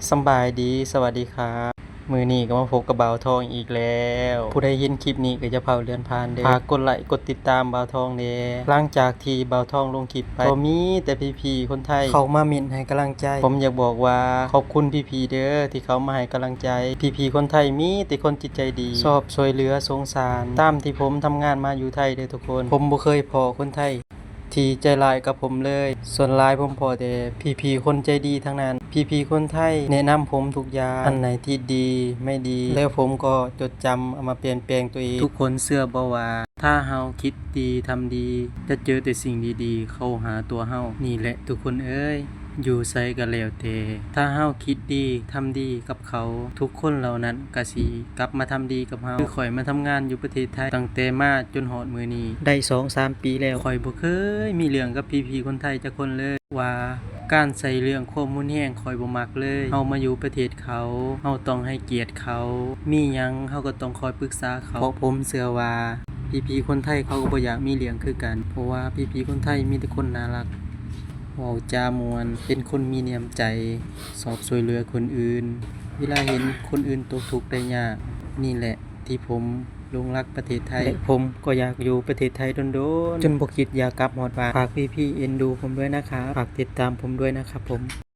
ສຳບາຍດີ ສະຫວັດດີຄັບ ມື້ນີ້ກໍມາພົບກັບບ່າວທອງອີກແລ້ວ. ຜູ້ໃດເຫັນຄລິບນີ້ກໍຢ່າເຜົາເລື່ອນຜ່ານເດີ້. ຝາກກົດໄລກົດຕິດຕາມບ່າວທອງແດ່. ຫຼັງຈາກທີ່ບ່າວທອງລົງຄລິບໄປ ກໍມີແຕ່ພີ່ໆຄົນໄທເຂົ້າມາເມັ້ນໃຫ້ກຳລັງໃຈ. ຜົມຢາກບອກວ່າຂອບຄຸນພີ່ໆເດີ້ ທີ່ເຂົ້າມາໃຫ້ກຳລັງໃຈ. ພີ່ໆຄົນໄທມີແຕ່ຄົນຈິດໃຈດີ ຊອບຊ່ວຍເຫຼືອສົງສານ ຕາມທີ່ຜົມທຳງານມາຢູ່ໄທເດີ້ທຸກຄົນ. ຜົມບໍ່ເຄີຍພໍ້ຄົນໄທ ທີ່ໃຈຮ້າຍກັບຜົມເລີຍ. ສ່ວນຫຼາຍຜົມພໍ້ແຕ່ພີ່ໆຄົນໃຈດີທັງນັ້ນ. ພີ່ໆຄົນໄທແນະນຳຜົມທຸກຢ່າງ ອັນໃດທີ່ດີ ໄມ່ດີ ແລ້ວຜົມກໍຈົດຈຳເອົາມາປ່ຽນແປງຕົວເອງ. ທຸກຄົນເຊື່ອບໍ່ວ່າ ຖ້າເຮົາຄິດດີທຳດີ ຈະເຈີແຕ່ສິ່ງດີໆເຂົ້າຫາຕົວເຮົາ. ນີ້ແຫຼະທຸກຄົນເອີຍ ຢູ່ໃສກໍແລ້ວແຕ່ ຖ້າເຮົາຄິດດີທຳດີກັບເຂົາ ທຸກຄົນເຫຼົ່ານັ້ນກໍຊິກັບມາທຳດີກັບເຮົາ. ຄືຂ້ອຍມາທຳງານຢູ່ປະເທດໄທ ຕັ້ງແຕ່ມາຈົນຮອດມື້ນີ້ໄດ້ສອງສາມປີແລ້ວ ຂ້ອຍບໍ່ເຄີຍມີເລື່ອງກັບພີ່ໆຄົນໄທຈັກຄົນເລີຍ. ວ່າການໃຊ້ເລື່ອງຄວາມຮຸນແຮງ ຂ້ອຍບໍ່ມັກເລີຍ. ເຮົາມາຢູ່ປະເທດເຂົາ ເຮົາຕ້ອງໃຫ້ກຽດເຂົາ ມີຫຍັງເຮົາກໍຕ້ອງຄອຍປຶກສາເຂົາ ເພາະຜົມເຊື່ອວ່າ ພີ່ໆຄົນໄທເຂົາກໍບໍ່ຢາກມີເລື່ອງຄືກັນ ເພາະວ່າພີ່ໆຄົນໄທມີແຕ່ຄົນໜ້າຮັກ ເວົ້າຈາມ່ວນ ເປັນຄົນມີນ້ຳໃຈ ຊອບຊ່ວຍເຫຼືອຄົນອື່ນ ເວລາເຫັນຄົນອື່ນຕົກທຸກໄດ້ຍາກ. ນີ້ແຫຼະທີ່ຜົມຫຼົງລັກປະເທດໄທ ແລະ ຜົມກໍຢາກຢູ່ປະເທດໄທດົນໆ ຈົນບໍ່ຄິດຢາກກັບຮອດບ້ານ. ຝາກພີ່ໆເອັນດູຜົມດ້ວຍນະຄັບ ຝາກຕິດຕາມຜົມດ້ວຍນະຄັບຜົມ.